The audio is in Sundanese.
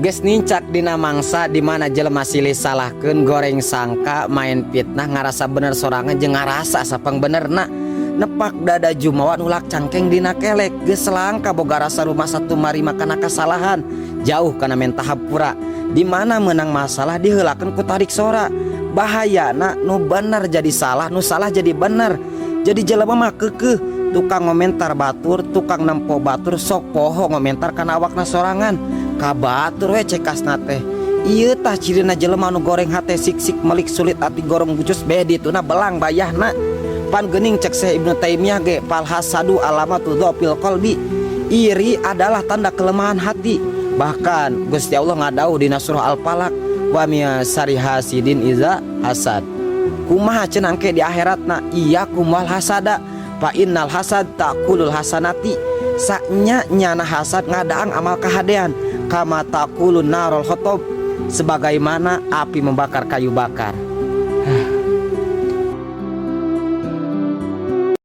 Geus nincak dina mangsa di mana jelema silih salahkeun, goreng sangka, main fitnah, ngarasa bener sorangan jeung ngarasa sapang benerna, nepak dada jumawa nulak cangkeng dina kelek. Geus langka boga rasa rumasa tumarima kana kasalahan, jauh kana menta hampura. Di mana menang masalah diheulakeun ku tarik sora. Bahayana nu bener jadi salah, nu salah jadi bener. Jadi jelema mah keukeuh tukang ngomentar batur, tukang nempo batur, sok poho ngomentar kana awakna sorangan ka batur we cekasna teh. Ieu tah cirina jelema nu goreng hate, sik-sik melik, sulit ati, gorong gucus beh dituna belang bayahna. Pan geuning cek Syekh Ibnu Taimiyah ge, fal hasadu alamatu dhafil qalbi, iri adalah tanda kelemahan hati. Bahkan Gusti Allah ngadawuh dina surah Al-Falaq, wa min syarri hasidin iza hasad. Kumaha cenah engke di akhiratna? Iyyakum wal hasada fa innal hasad ta'kulul hasanati, saknya nyana hasad ngadaang amal kahadean, kama ta'kulun narul hothob, sebagaimana api membakar kayu bakar.